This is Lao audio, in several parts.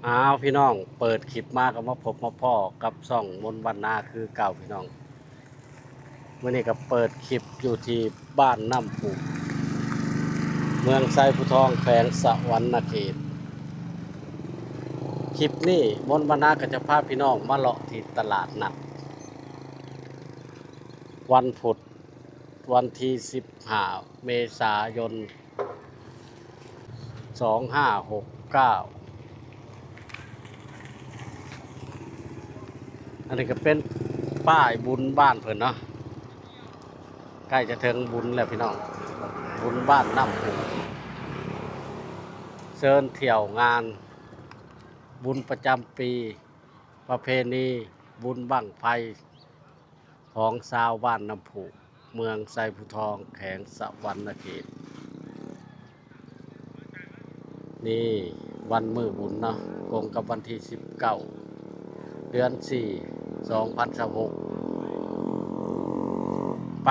ອ້าว ພີ່ນ້ອງ ເປີດຄລິບມາກໍມາພົບມາພໍ້ກັບຊ່ອງມົນວັນນາຄືເກົ່າ ພີ່ນ້ອງ. ມື້ນີ້ກໍເປີດຄລິບຢູ່ທີ່ບ້ານນ້ຳພຸ ເມືອງໄຊພູທອງ ແຂວງສະຫວັນນະເຂດ. ຄລິບນີ້ມົນວັນນາກໍຈະພາພີ່ນ້ອງມາເລາະທີ່ຕະຫຼາດນັດ ວັນພຸດ ວັນທີສິບຫ້າ ເມສາຍົນ ສອງຫ້າຫົກເກົ້າ. ອັນນີ້ກໍເປັນປ້າຍບຸນບ້ານເພິ່ນເນາະ, ໃກ້ຈະເຖິງບຸນແລ້ວພີ່ນ້ອງ, ບຸນບ້ານນ້ຳພຸ ເຊີນທ່ຽວງານບຸນປະຈຳປີ ປະເພນີບຸນບັ້ງໄຟ ຂອງຊາວບ້ານນ້ຳພຸ ເມືອງໄຊພູທອງ ແຂວງສະຫວັນນະເຂດ. ນີ້ວັນມື້ບຸນເນາະ, ກົງກັບວັນທີສິບເກົ້າ ເດືອນສີ່ ສອງພັນຊາວຫົກ. ໄປ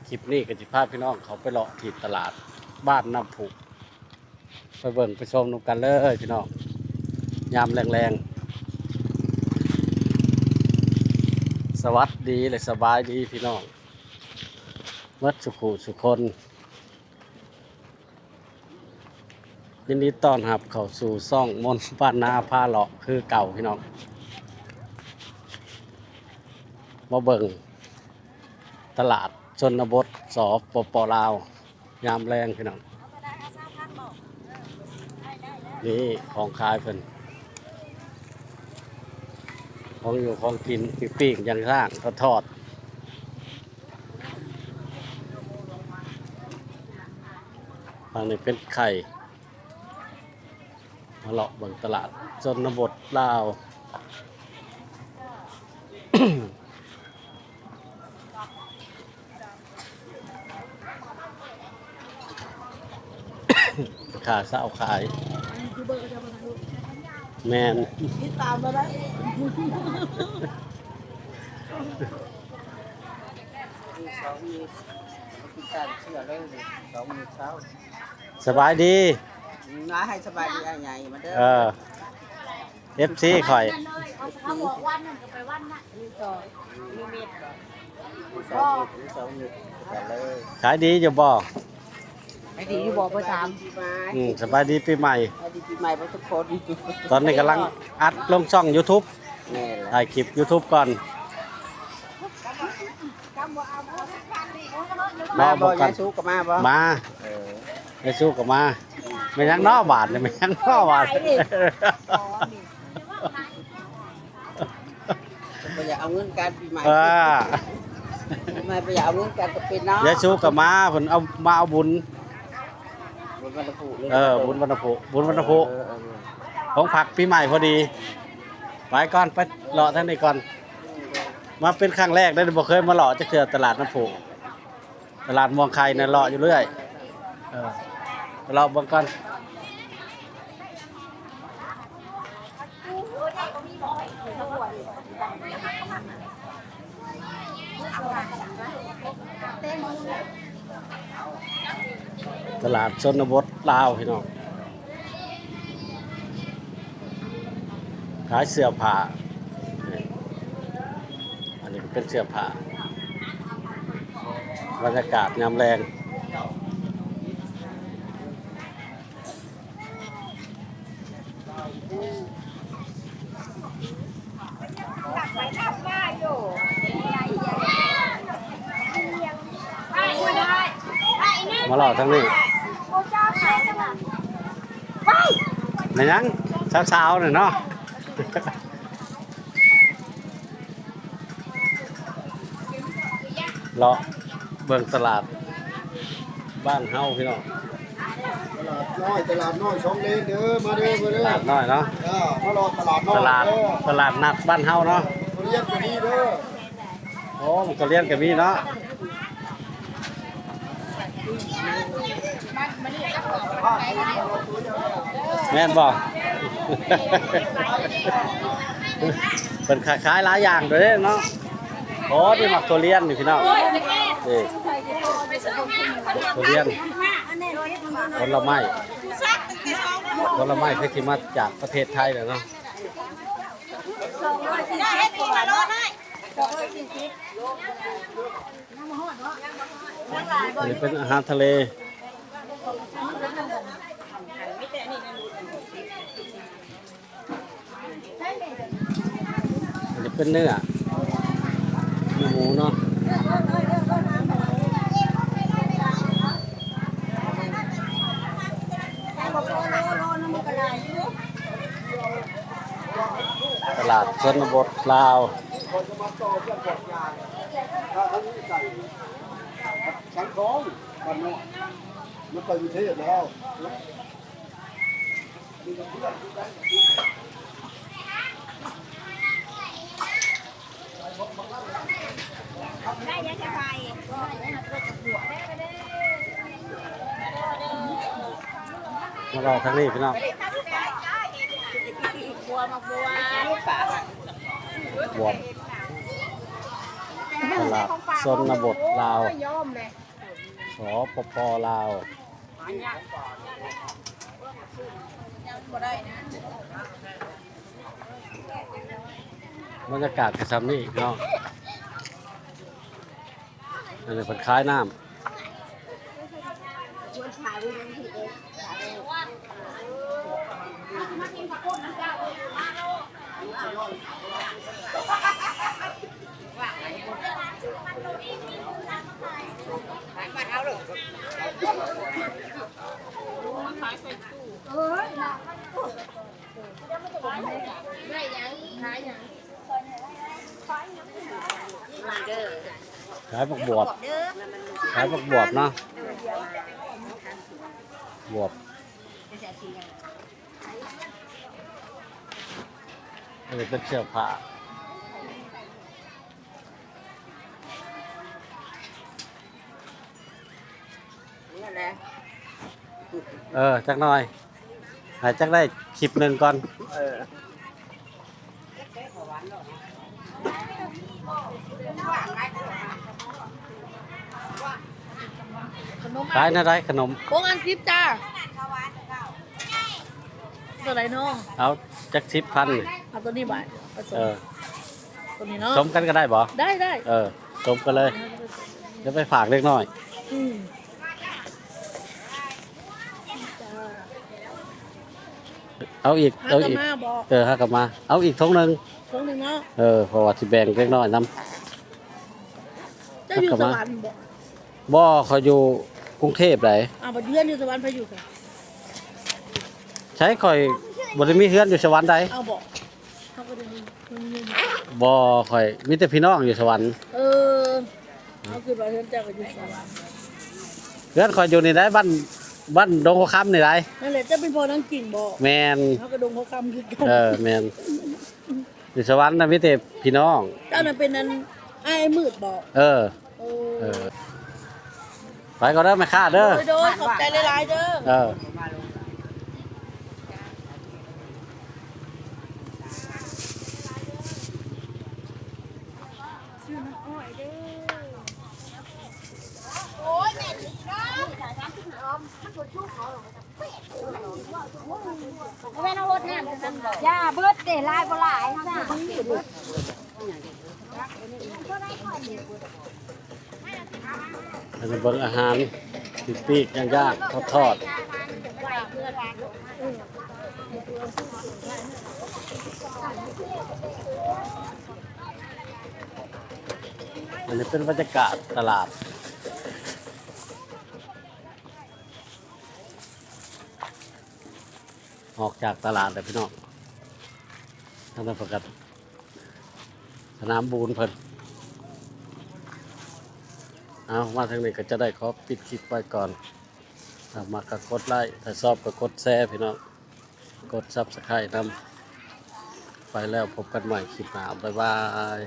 ຄລິບນີ້ກໍຊິພາພີ່ນ້ອງເຂົ້າໄປເລາະທີ່ຕະຫຼາດບ້ານນ້ຳພຸ. ໄປເບິ່ງໄປຊົມນຳກັນເລີຍພີ່ນ້ອງ ຍາມແລງໆ. ສະຫວັດດີ ແລະ ສະບາຍດີພີ່ນ້ອງໝົດສູ່ຄູ່ສູ່ຄົນ, ຍິນດີຕ້ອນຮັບເຂົ້າສູ່ຊ່ອງມົນວັນນາພາເລາະຄືເກົ່າພີ່ນ້ອງ. ມາເບິ່ງຕະຫຼາດຊົນນະບົດ ສປປ ລາວ ຍາມແລງພີ່ນ້ອງ. ນີ້ຂອງຂາຍເພິ່ນ ຂອງຢູ່ຂອງກິນ ປີ້ງໆ ຍ່າງໆ ທອດໆ. ທາງນີ້ເປັນໄຂ່. ມາເລາະເບິ່ງຕະຫຼາດຊົນນະບົດລາວ. ຄ້າເຊົາຂາຍ. ແມ່ນ. ຕິດຕາມມາໄດ້. ສະບາຍດີ. ມາໃຫ້ສະບາຍດີອ້າຍໃຫຍ່ມາເດີ. ເອີ ເອັຟຊີຂ້ອຍ. ເຂົາບອກວັນນັ້ນກໍໄປວັນນັ້ນ. ມີຕໍ່ ມີເມັດບໍ່? ມີສອງເມັດ ມີສອງເມັດຄືກັນເລີຍ. ຂາຍດີຢູ່ບໍ່? ຂາຍດີຢູ່ບໍ່? ເພິ່ນຖາມ. ອືມ ສະບາຍດີປີໃໝ່. ສະບາຍດີປີໃໝ່ເບິດທຸກຄົນ. ຕອນນີ້ກຳລັງອັດລົງຊ່ອງຢູທູບ. ແມ່ນລະ ຖ່າຍຄລິບຢູທູບກ່ອນ. ມາບໍ່? ມາບໍ່? ຍາຍສຸກໍມາບໍ່? ມາ. ເອີ ຍາຍສຸກໍມາ. ແມ່ນຫຍັງເນາະບາດນີ້ ແມ່ນຫຍັງເນາະບາດນີ້? ບໍ່ຢາກເອົາເງິນກັນປີໃໝ່. ເອີ ປີໃໝ່ບໍ່ຢາກເອົາເງິນກັນກໍເປັນເນາະ. ຍາຍສຸກໍມາ ເພິ່ນເອົາ ມາເອົາບຸນ ບຸນວັນນະພຸ. ເອີ ບຸນວັນນະພຸ ບຸນວັນນະພຸ. ເອີ ເອີ ເອີ ຂອງຜັກປີໃໝ່ພໍດີ. ໄປກ່ອນ ໄປເລາະທາງນີ້ກ່ອນ. ມາເປັນຄັ້ງແລກເດ້ ບໍ່ເຄີຍມາເລາະຈັກເທື່ອຕະຫຼາດນ້ຳພຸ. ຕະຫຼາດມ່ວງໄຂ່ນະ ເລາະຢູ່ເລື້ອຍ. ເອີ ເລາະເບິ່ງກ່ອນ. ຕະຫຼາດຊົນນະບົດລາວ ພີ່ນ້ອງ. ຂາຍເສື້ອຜ້າ. ອັນນີ້ກໍເປັນເສື້ອຜ້າ. ບັນຍາກາດຍາມແລງ. ມາເລາະທາງນີ້. ແມ່ນຫຍັງ ສາວໆ ນີ້ເນາະ. ເລາະເບິ່ງຕະຫຼາດບ້ານເຮົາ ພີ່ນ້ອງ. ຕະຫຼາດນ້ອຍ ຕະຫຼາດນ້ອຍສອງເລນເດີ ມາເດີ ມາເດີ. ຕະຫຼາດນ້ອຍເນາະ. ເອີ ມາເລາະຕະຫຼາດນ້ອຍ. ຕະຫຼາດ ເດີ ຕະຫຼາດນັດບ້ານເຮົາເນາະ. ທຸລຽນກໍມີເດີ. ໂອ້ ມັນທຸລຽນກໍມີເນາະ. ແມ່ນບໍ່? ເພິ່ນຂາຍ ຂາຍຫຼາຍຢ່າງໂດຍເດ້ເນາະ. ໂອ້ ນີ້ໝາກທຸລຽນນີ້ພີ່ນ້ອງ. ນີ້ ທຸລຽນ ຜົນລະໄມ້. ຜົນລະໄມ້ຄືຊິມາຈາກປະເທດໄທແຫຼະເນາະ. ອັນນີ້ເປັນອາຫານທະເລ. ອັນນີ້ເປັນເນື້ອ ເນື້ອໝູເນາະ. ຕະຫຼາດຊົນນະບົດລາວ ສັງທອງ ບ້ານນ້ອຍ ມັນໄປກຸງເທບແລ້ວ. ມາເລາະທາງນີ້ພີ່ນ້ອງ ບວບ ຕະຫຼາດຊົນນະບົດລາວ ສປປ ລາວ. ບັນຍາກາດກະຊ່ຳນີ້ເນາະ. ອັນນີ້ເພິ່ນຂາຍນ້ຳ. ຂາຍບັກບວບ ຂາຍບັກບວບເນາະ ບວບ. ອັນນີ້ເປັນເສື້ອຜ້າ. ເອີ ຈັກໜ່ອຍ ໃຫ້ຈັກໄດ້ຄລິບໜຶ່ງກ່ອນ. ເອີ ຂາຍແນວໃດຂະໜົມ? ໂອ້ ອັນສິບຈ້າ. ຕົວໃດເນາະ? ເອົາຈັກສິບພັນ. ເອົາຕົວນີ້ບາດ ເອີ ຕົວນີ້ເນາະ ສົມກັນກໍໄດ້ບໍ່? ໄດ້ ໄດ້ ເອີ ສົມກັນເລີຍ ດຽວໄປຝາກເດັກນ້ອຍ. ອືມ ເອົາອີກ ເອົາອີກ ເອີ ຫາກັບມາ ເອົາອີກຖົງໜຶ່ງ ຖົງໜຶ່ງເນາະ. ເອີ ເພາະວ່າຊິແບ່ງເດັກນ້ອຍນຳ. ເຈົ້າຢູ່ສະຫວັນບໍ່? ບໍ່ ຂ້ອຍຢູ່ກຸງເທບໃດ໋. ອ້າວ ບັດເຮືອນຢູ່ສະຫວັນ ໃຜຢູ່ໃສ? ໃສ ຂ້ອຍບໍ່ໄດ້ມີເຮືອນຢູ່ສະຫວັນໃດ໋. ເອົາບໍ່? ເຮົາກໍໄດ້ມີເຮືອນຢູ່ ບໍ່ ຂ້ອຍມີແຕ່ພີ່ນ້ອງຢູ່ສະຫວັນ. ເອີ ເຮົາຄິດວ່າເຮືອນເຈົ້າກໍຢູ່ສະຫວັນ. ເຮືອນຂ້ອຍຢູ່ນີ້ໃດ໋ ບ້ານ ບ້ານດົງຫົວຄຳນີ້ໃດ໋. ນັ້ນແຫຼະ ເຈົ້າເປັນພໍ່ນາງກິ່ງບໍ່? ແມ່ນ ເຮົາກໍດົງຫົວຄຳຄືກັນ. ເອີ ແມ່ນ. ຢູ່ສະຫວັນນະມີແຕ່ພີ່ນ້ອງ. ເຈົ້ານະເປັນອັນອ້າຍມືດບໍ່? ເອີ ໂອ້ ເອີ ໄປກ່ອນເດີແມ່ຄ້າເດີ. ໂດຍ ໂດຍ ຂອບໃຈຫຼາຍໆເດີ. ເອີ ຊື້ນ້ຳອ້ອຍເດີ. ໂອ້ຍ ແມ່ນອີກເນາະ ມັນບໍ່ຊຸກເນາະ. ບໍ່ແມ່ນເຮົາຫົດນ້ຳຊັ້ນບໍ່? ຢ່າເບິດເດ້ ຫຼາຍບໍ່ຫຼາຍ ເຮົາຊື້ເບິດ. ອັນນີ້ເບິ່ງອາຫານ ປີ້ງໆ ຍ່າງໆ ທອດໆ. ອັນນີ້ເປັນບັນຍາກາດຕະຫຼາດ. ອອກຈາກຕະຫຼາດແລ້ວພີ່ນ້ອງ ທາງນັ້ນປະກາດສະໜາມບຸນເພິ່ນ. ເອົາ ມາທາງນີ້ກໍຈະໄດ້ຂໍປິດຄລິບໄວ້ກ່ອນ. ຖ້າມັກກໍກົດໄລ ຖ້າຊອບກໍກົດແຊພີ່ນ້ອງ ກົດຊັບສະໄຄຣບນຳ. ໄປແລ້ວ ພົບກັນໃໝ່ຄລິບໜ້າ ບາຍບາຍ.